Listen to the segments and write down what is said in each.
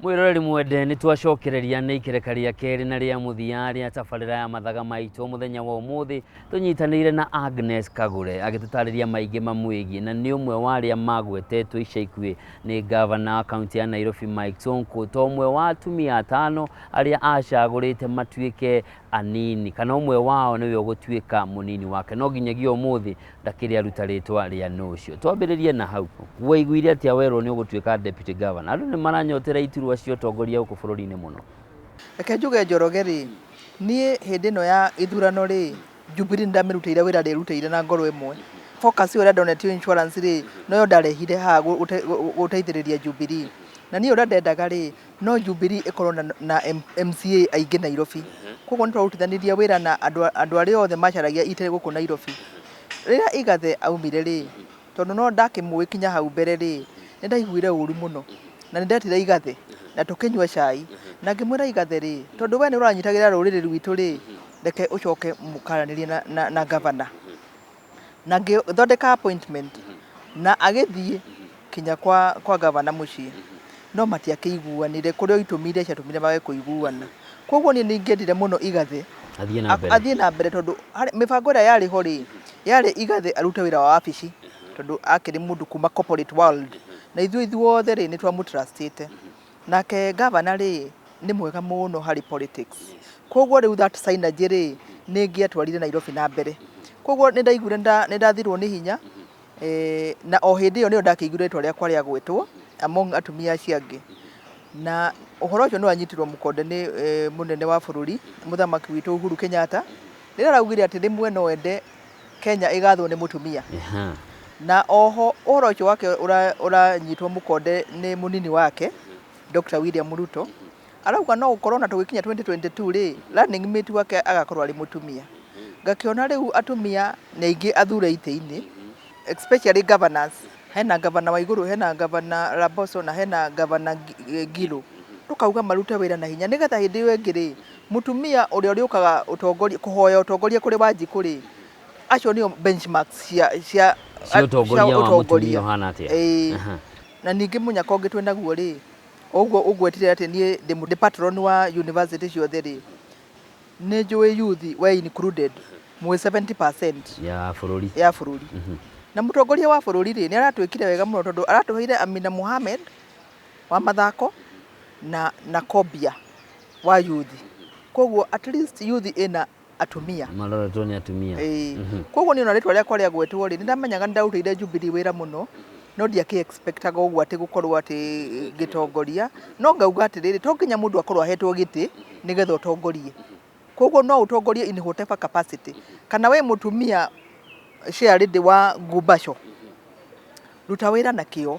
Mwĩroreri mwende, nĩ twacokereria nĩ ikereka rĩa kerĩ na rĩa mũthia rĩa tabarĩra ya Mathaga Maitũ mũthenya wa ũmũthĩ. Tũnyitanĩire na Agnes Kagure agĩtũtarĩria maingĩ mamwĩgiĩ, na nĩ ũmwe wa arĩa magwetetwo ica ikuhĩ nĩ ngavana wa kaunti ya Nairobi Mike Sonko ta ũmwe wa atumia atano arĩa acagũrĩte matuĩke anini, kana ũmwe wao nĩwe ũgũtuĩka mũnini wake, no nginyagia ũmũthĩ ndakĩrĩ aruta rĩtwa rĩa nũ ũcio. Twambĩrĩrie na hau, waiguire atĩa werwo nĩ ũgũtuĩka deputy governor? Andũ nĩ maranyotera iturwa cia ũtongoria gũkũ bũrũri-inĩ mũno. Reke njuge Njoroge rĩ, niĩ hĩndĩ ĩno ya ithurano rĩ, Jubilee nĩ ndamĩrutĩire wĩra ndĩrutĩire na ngoro ĩmwe. Focus ĩyo ĩrĩa ndonetio insurance rĩ, noyo ndarehire haha gũteithĩrĩria Jubilee. Na niĩ ũrĩa ndendaga rĩ, no Jubilee ĩkorwo na MCA aingĩ Nairobi. Koguo nĩ twarutithanirie wĩra na andũ arĩa othe macaragia itĩ gũkũ Nairobi. Rĩrĩa Igathe aumire rĩ, tondũ no ndakĩmũĩ kinya hau mbere rĩ, nĩ ndaiguire ũru mũno. Na nĩ ndetire Igathe na tũkĩnyua cai, na ngĩmwĩra Igathe rĩ, tondũ we nĩ ũranyitagĩra rũrĩrĩ rwitũ rĩ, reke ũcoke mũkaranĩrie na governor. Na ngĩthondeka appointment na agĩthiĩ kinya kwa governor mũciĩ, no matiakĩiguanire, kũrĩ o itũmi iria ciatũmire mage kũiguana. Koguo niĩ nĩ ingĩendire mũno Igathe athiĩ na mbere, athiĩ na mbere tondũ mĩbango ĩrĩa yarĩ ho rĩ, yarĩ Igathe arute wĩra wa wabici tondũ akĩrĩ mũndũ kuma corporate world, na ithuĩ ithuothe rĩ, nĩ twamũ-trust ĩte. Nake governor rĩ, nĩ mwega mũno harĩ politics. Koguo rĩu that synergy rĩ, nĩ ĩngĩatwarire Nairobi na mbere. Koguo nĩ ndaiguire nĩ ndathirwo nĩ hinya, na o hĩndĩ ĩyo nĩyo ndakĩiguire rĩtwa rĩakwa rĩagwetwo among atumia acio angĩ. Na ũhoro ũcio nĩ wanyitirwo mũkonde nĩ mũnene wa bũrũri, mũthamaki witũ Uhuru Kenyatta, rĩrĩa araugire atĩ rĩmwe no ende Kenya ĩgathwo nĩ mũtumia. Na oho ũhoro ũcio wake ũranyitwo mũkonde nĩ mũnini wake Dr. William Ruto, arauga no gũkorwo na tũgĩkinya 2022 rĩ, running mate wake agakorwo arĩ mũtumia. Ngakĩona rĩu atumia nĩ aingĩ athure itĩ-inĩ, especially governors. Hena governor wa igũrũ, hena governor Laboso na hena governor Ngilu. Tũkauga marute wĩra na hinya nĩgetha hĩndĩ ĩyo ĩngĩ rĩ, mũtumia ũrĩa ũrĩũkaga ũtongoria, kũhoya ũtongoria kũrĩ Wanjikũ rĩ, acio nĩo benchmarks cia cia ũtongoria wa mũtumia ũhana atĩa. Ĩĩ. Na ningĩ mũnyaka ũngĩ twĩnaguo rĩ, ũguo ũgwetire atĩ niĩ ndĩ patron wa university ciothe rĩ, nĩ njũĩ youth we included mwĩ 70% ya bũrũri, ya bũrũri. Na mũtongoria wa bũrũri rĩ, nĩ aratwĩkire wega mũno tondũ aratũheire Amina Mohamed wa mathako na Kobia wa youth. Koguo at least youth ĩna atumia maroretwo nĩ atumia. Ĩĩ. Koguo niĩ ona rĩtwa rĩakwa rĩagwetwo rĩ, nĩ ndamenyaga nĩ ndarutĩire Jubilee wĩra mũno, no ndiakĩ expect aga ũguo atĩ gũkorwo atĩ ngĩtongoria. No ngauga atĩrĩrĩ, to nginya mũndũ akorwo ahetwo gĩtĩ nĩgetha ũtongorie. Koguo no ũtongorie in whatever capacity. Kana wĩ mũtumia chairlady wa ngumbaco, ruta wĩra na kĩo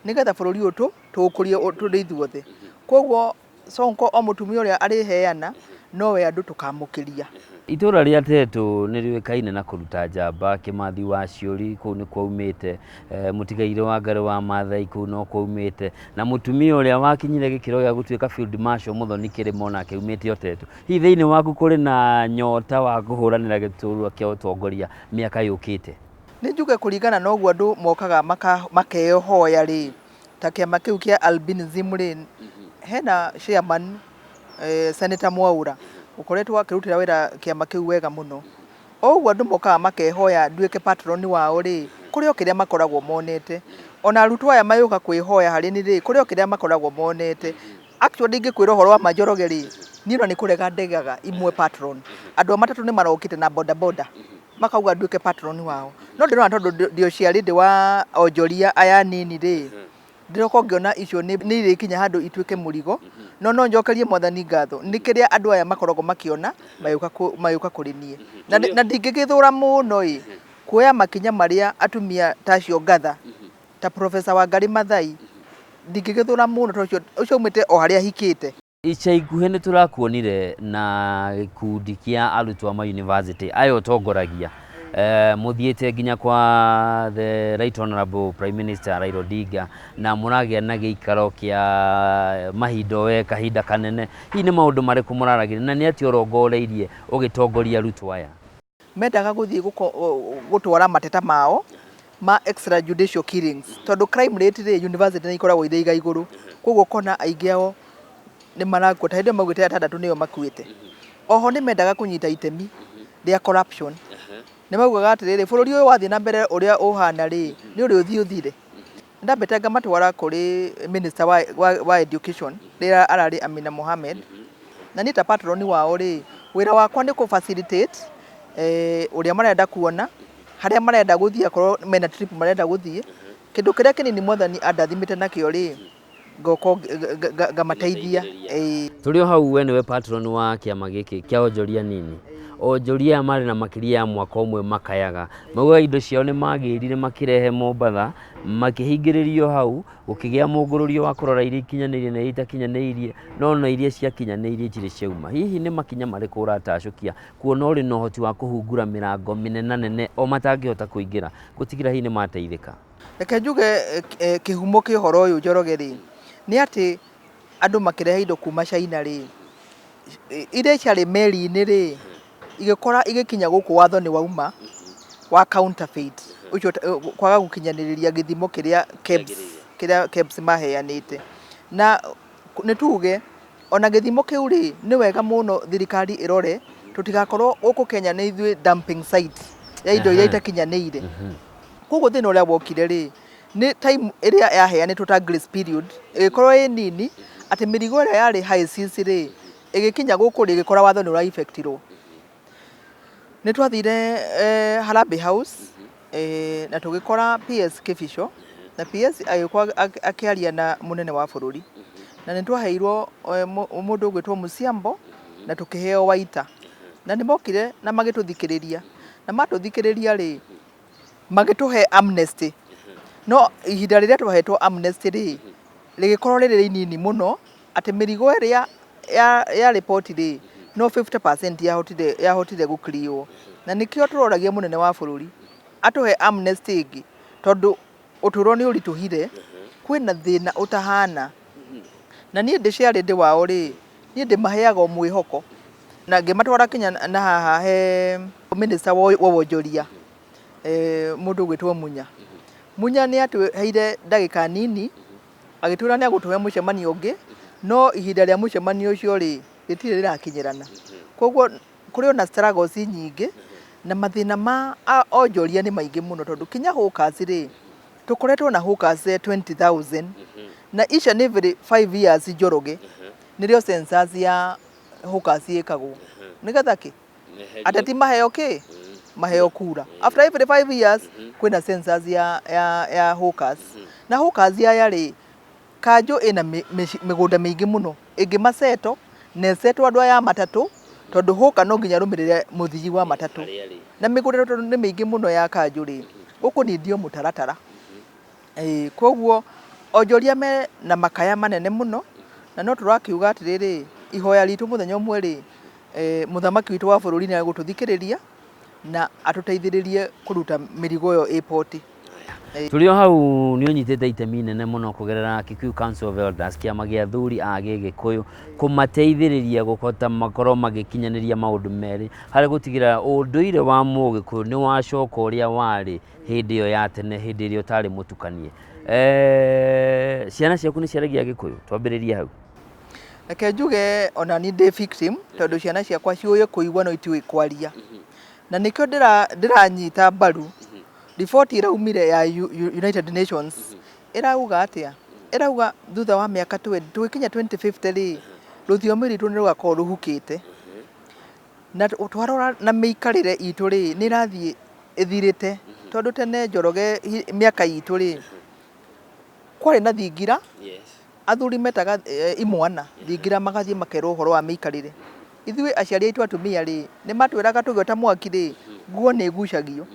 nĩgetha bũrũri ũyũ tũũkũrie tũrĩ ithuothe. Koguo Sonko o mũtumia ũrĩa arĩheana nowe andũ tũkamũkĩria. Itũra rĩa Tetu nĩ rĩũĩkaine na kũruta njamba. Kĩmathi wa Ciũri kũu nĩ kwaumĩte, mũtigairĩ wa Ngarĩ wa Maathai kũu no kwaumĩte, na mũtumia ũrĩa wakinyire gĩkĩro gĩa gũtuĩka Field Marshal Mũthoni Kĩrĩma onake aumĩte o Tetu. Hihi thĩinĩ waku kũrĩ na nyota wa kũhũranĩra gĩturwa kĩa ũtongoria mĩaka yũkĩte? Nĩ njuge kũringana na ũguo andũ mokaga makehoya rĩ, ta kĩama kĩu kĩa albinism rĩ, hena chairman Senator Mwaura ũkoretwo akĩrutĩra wĩra kĩama kĩu wega mũno. O ũguo andũ mokaga makehoya nduĩke patron wao rĩ, kũrĩ o kĩrĩa makoragwo monete. Ona arutwo aya magĩũka kwĩhoya harĩ niĩ rĩ, kũrĩ o kĩrĩa makoragwo monete. Actually ingĩkwĩra ũhoro wa ma Njoroge rĩ, niĩ ona nĩ kũrega ndegaga imwe patron. Andũ a matatũ nĩ marokĩte na boda boda makauga nduĩke patron wao. No ndĩrona tondũ ndĩ o chairlady wa onjoria aya anini rĩ, ndĩroka ngĩona icio nĩ irĩkinya handũ ituĩke mũrigo. No no njokerie mwathani ngatho nĩ kĩrĩa andũ aya makoragwo makĩona magĩũka kũrĩ niĩ. Na ndingĩgĩthũra mũno ĩ, kuoya makinya marĩa atumia ta acio ngatha, ta Professor Wangarĩ Maathai, ndingĩgĩthũra mũno tondũ ũcio aumĩte o harĩa ahikĩte. Ica ikuhĩ nĩ tũrakuonire na gĩkundi kĩa arutwo a mayunivasĩtĩ aya ũtongoragia, mũthiĩte nginya kwa the Right Honorable Prime Minister Raila Odinga, na mũragĩa na gĩikaro kĩa mahinda we kahinda kanene. Hihi nĩ maũndũ marĩkũ mũraragĩrĩria na nĩ atĩa ũrongoreirie ũgĩtongoria arutwo aya? Mendaga gũthiĩ gũtwara mateta mao ma extrajudicial killings, tondũ crime rate rĩ, university nĩ ikoragwo irĩ igũrũ. Koguo ũkona aingĩ ao nĩ marakua, ta hĩndĩ ĩyo maugĩte atandatũ nĩo makuĩte. Oho nĩ mendaga kũnyita itemi rĩa corruption. Nĩ maugaga atĩrĩrĩ, bũrũri ũyũ wathiĩ na mbere ũrĩa ũhana rĩ, nĩ ũrĩ ũthiĩ ũthire. Ndambĩte ngamatwara kũrĩ minister wa education rĩrĩa ararĩ Amina Mohamed. Na niĩ ta patron wao rĩ, wĩra wakwa nĩ kũ facilitate ũrĩa marenda kuona, harĩa marenda gũthiĩ akorwo mena trip marenda gũthiĩ. Kĩndũ kĩrĩa kĩnini mwathani andathimĩte nakĩo rĩ, ngoka ngamateithia. Ĩĩ. Tũrĩ o hau we nĩwe patron wa kĩama gĩkĩ kĩa onjoria nini. Onjoria aya marĩ na makĩria ya mwaka ũmwe makayaga. Maugaga indo ciao nĩ magĩrire makĩrehe Mombatha, makĩhingĩrĩrio hau, gũkĩgĩa mũngũrũrio wa kũrora iria ikinyanĩirie na iria itakinyanĩirie, no ona iria ciakinyanĩirie itirĩ ciauma. Hihi nĩ makinya marĩkũ ũratacũkia kuona ũrĩ na ũhoti wa kũhungura mĩrango mĩnenanene o matangĩhota kũingĩra, gũtigĩrĩra hihi nĩ mateithĩka? Reke njuge kĩhumo kĩa ũhoro ũyũ Njoroge rĩ, nĩ atĩ andũ makĩrehe indo kuma China rĩ, iria ciarĩ meri-inĩ rĩ, igĩkora igĩkinya gũkũ watho nĩ wauma wa counterfeit, ũcio kwaga gũkinyanĩrĩria gĩthimo kĩrĩa KEBS, kĩrĩa KEBS maheanĩte. Na nĩ tuge ona gĩthimo kĩu rĩ, nĩ wega mũno thirikari ĩrore tũtigakorwo gũkũ Kenya nĩ ithuĩ dumping site ya indo iria itakinyanĩire. Koguo thĩna ũrĩa wokire rĩ, nĩ time ĩrĩa yaheanĩtwo ta grace period ĩgĩkorwo ĩ nini, atĩ mĩrigo ĩrĩa yarĩ high seas rĩ, ĩgĩkinya gũkũ rĩ, ĩgĩkora watho nĩ ũra effect irwo. Nĩ twathire Harambee House na tũgĩkora PS Kĩbico, na PS agĩũka akĩaria na mũnene wa bũrũri. Na nĩ twaheirwo mũndũ ũgwĩtwo Mũciambo na tũkĩheo Waita. Na nĩ mokire na magĩtũthikĩrĩria. Na matũthikĩrĩria rĩ, magĩtũhe amnesty. No ihinda rĩrĩa twahetwo amnesty rĩ, rĩgĩkorwo rĩrĩ rĩnini mũno, atĩ mĩrigo ĩrĩa ya riboti rĩ, no 50% yahotire gũ clear wo. Na nĩkĩo tũroragia mũnene wa bũrũri atũhe amnesty ĩngĩ, tondũ ũtũro nĩ ũritũhire, kwĩna thĩna ũtahana. Na niĩ ndĩ chairlady wao rĩ, niĩ ndĩmaheaga o mwĩhoko. Na ngĩmatwara kinya na haha he minister wa wonjoria, mũndũ ũgwĩtwo Munya. Munya nĩ atũheire ndagĩka nini, agĩtwĩra nĩ egũtũhe mũcemanio ũngĩ, no ihinda rĩa mũcemanio ũcio rĩ, rĩtirĩ rĩrakinyĩrana. Koguo kũrĩ ona struggles nyingĩ, na mathĩna ma onjoria nĩ maingĩ mũno, tondũ kinya hawkers rĩ, tũkoretwo na hawkers 20,000, na each and every 5 years Njoroge, nĩrĩo census ya hawkers ĩkagwo. Nĩgetha kĩ? Ateti maheo kĩ? Maheo kura. After every 5 years kwĩna census ya hawkers. Na hawkers aya rĩ, kanjũ ĩna mĩgũnda mĩingĩ mũno, ĩngĩmaceto na ĩcetwo andũ aya a matatũ, tondũ hawker no nginya arũmĩrĩre mũthii wa matatũ. Na mĩgũnda tondũ nĩ mĩingĩ mũno ya kanjũ rĩ, gũkũnindio mũtaratara. Ĩĩ, koguo onjoria me na makaya manene mũno, na no tũrakiuga atĩrĩrĩ, ihoya ritũ mũthenya ũmwe rĩ, mũthamaki witũ wa bũrũri nĩ egũtũthikĩrĩria na atũteithĩrĩrie kũruta mĩrigo ĩyo ĩ port. Tũrĩ o hau nĩ ũnyitĩte itemi inene mũno kũgerera Kikuyu Council of Elders, kĩama gĩa athuri a Gĩgĩkũyũ, kũmateithĩrĩria kũhota makorwo magĩkinyanĩria maũndũ merĩ harĩ gũtigĩrĩra ũndũire wa Mũgĩkũyũ nĩ wacoka ũrĩa warĩ hĩndĩ ĩyo ya tene, hĩndĩ ĩrĩa ũtarĩ mũtukanie. Ciana ciaku nĩ ciaragia Gĩkũyũ? Twambĩrĩrie hau. Reke njuge ona niĩ ndĩ victim, tondũ ciana ciakwa ciũĩ kũigua no itiũĩ kwaria. Na nĩkĩo ndĩranyita mbaru riboti ĩraumire ya United Nations. Ĩrauga atĩa? Ĩrauga thutha wa mĩaka tũgĩkinya 2050 rĩ, rũthiomi rwitũ nĩ rũgakorwo rũhukĩte. Na twarora na mĩikarĩre itũ rĩ, nĩ ĩrathiĩ ĩthirĩte. Tondũ tene Njoroge mĩaka itũ rĩ, kwarĩ na thingira, athuri metaga imwana thingira magathiĩ makerwo ũhoro wa mĩikarĩre. Ithuĩ aciari aitũ atumia rĩ, nĩ matwĩraga tũgĩota mwaki rĩ, nguo nĩ ĩgucagio.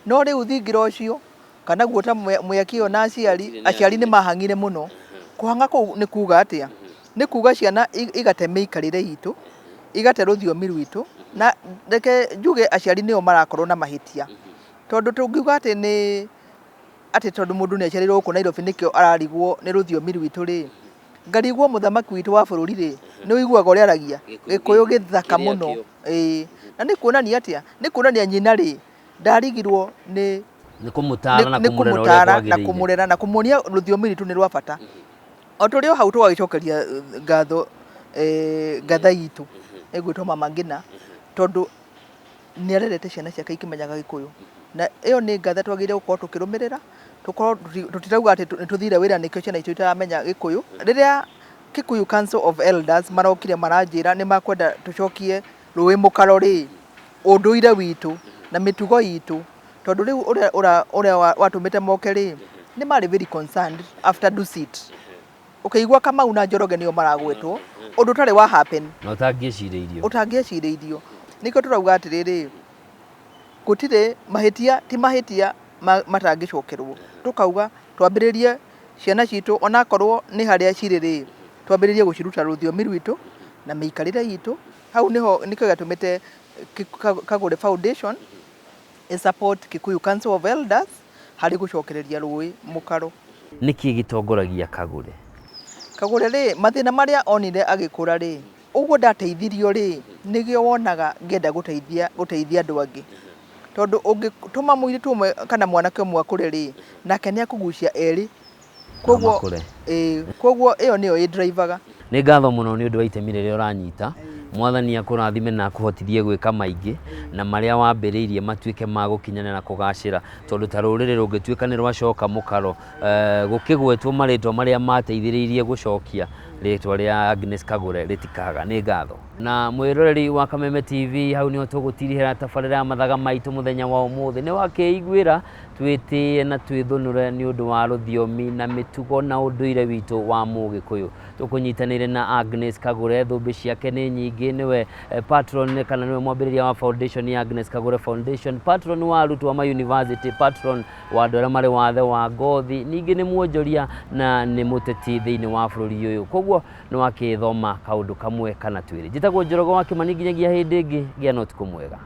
No rĩu thingira ũcio, kana guota mwaki ĩyo na aciari, aciari nĩ mahang'ire mũno. Kũhang'a kũu nĩ kuga atĩa? Nĩ kuga ciana igate mĩikarĩre itũ, igate rũthiomi rwitũ, na reke njuge aciari nĩo marakorwo na mahĩtia. Tondũ tũngiuga atĩ nĩ atĩ tondũ mũndũ nĩ aciarĩirwo gũkũ Nairobi nĩkĩo ararigwo nĩ rũthiomi rwitũ rĩ, ngarigwo mũthamaki witũ wa bũrũri rĩ, nĩ ũiguaga ũrĩa aragia Gĩkũyũ gĩthaka mũno. Ĩĩ. Na nĩ kuonania atĩa? Nĩ kuonania nyina rĩ, ndarigirwo nĩ kũmũtara na nĩ kũmũrera ũrĩa kũmũtara na kwagĩrĩire. Kũmũrera na kũmuonia rũthiomi rwitũ nĩ rwa bata. O tũrĩ o hau tũgagĩcokeria ngatho ngatha itũ ĩgwĩtwo Mama Ngina, tondũ nĩ arerete ciana ciake ikĩmenyaga Gĩkũyũ. Na ĩyo nĩ ngatha twagĩrĩire gũkorwo tũkĩrũmĩrĩra, tũkorwo tũtirauga atĩ nĩ tũthire wĩra nĩkĩo ciana itũ itaramenya Gĩkũyũ. Rĩrĩa Kikuyu Council of Elders marokire maranjĩra nĩ makwenda tũcokie rũĩ mũkaro rĩ, ũndũire witũ na mĩtugo itũ, tondũ rĩu ũrĩa ũrĩa watũmĩte moke rĩ, nĩ marĩ very concerned after Dusit. Ũkĩigua Kamau na Njoroge nĩo maragwetwo, ũndũ ũtarĩ wa happen. Na ũtangĩecirĩirio. Ũtangĩecirĩirio. Nĩkĩo tũrauga atĩrĩrĩ, gũtirĩ mahĩtia ti mahĩtia matangĩcokerwo. Tũkauga twambĩrĩrie ciana citũ onakorwo nĩ harĩa cirĩ rĩ, twambĩrĩrie gũciruta rũthiomi rwitũ na mĩikarĩre itũ. Hau nĩho nĩkĩo gĩatũmĩte Kagũre Foundation ĩ support Kikuyu Council of Elders harĩ gũcokereria rũĩ mũkaro. Nĩkĩ gĩtongoragia Kagũre? Kagũre rĩ, mathĩna marĩa onire agĩkũra rĩ, ũguo ndateithirio rĩ, nĩgĩo wonaga ngĩenda gũteithia gũteithia andũ angĩ. Tondũ ũngĩtũma mũirĩtu ũmwe kana mwanake ũmwe akũre rĩ, nake nĩ akũgucia erĩ. Koguo Makũre. Ĩĩ, koguo ĩyo nĩyo ĩ drive-aga. Nĩ ngatho mũno nĩ ũndũ wa itemi rĩrĩa ũranyita. Mwathani akũrathime na akũhotithie gwĩka maingĩ na marĩa wambĩrĩirie matuĩke ma gũkinyanĩra na kũgacĩra, tondũ ta rũrĩrĩ rũngĩtuĩka nĩ rwacoka mũkaro, gũkĩgwetwo marĩtwa marĩa mateithĩrĩirie gũcokia rĩtwa rĩa Agnes Kagure rĩtikaga. Nĩ ngatho. Na mwĩroreri wa Kameme TV, hau nĩho tũgũtirihĩra tabarĩra ya mathaga maitũ mũthenya wa ũmũthĩ. Nĩ wakĩiguĩra twĩtĩe na twĩthũnũre nĩ ũndũ wa rũthiomi na mĩtugo na ũndũire witũ wa Mũgĩkũyũ. Tũkũnyitanĩire na Agnes Kagure, thũmbĩ ciake nĩ nyingĩ, nĩwe patron kana nĩwe mwambĩrĩria wa foundation ya Agnes Kagure Foundation, patron wa arutwo a ma university, patron wa andũ arĩa marĩ wathe wa ngothi, ningĩ nĩ mwonjoria na nĩ mũteti thĩinĩ wa bũrũri ũyũ. Koguo nĩ wakĩthoma kaũndũ kamwe kana twĩrĩ. Njĩtagwo Njoroge wa Kĩmani, nginyagia hĩndĩ ĩngĩ, gĩa na ũtukũ mwega.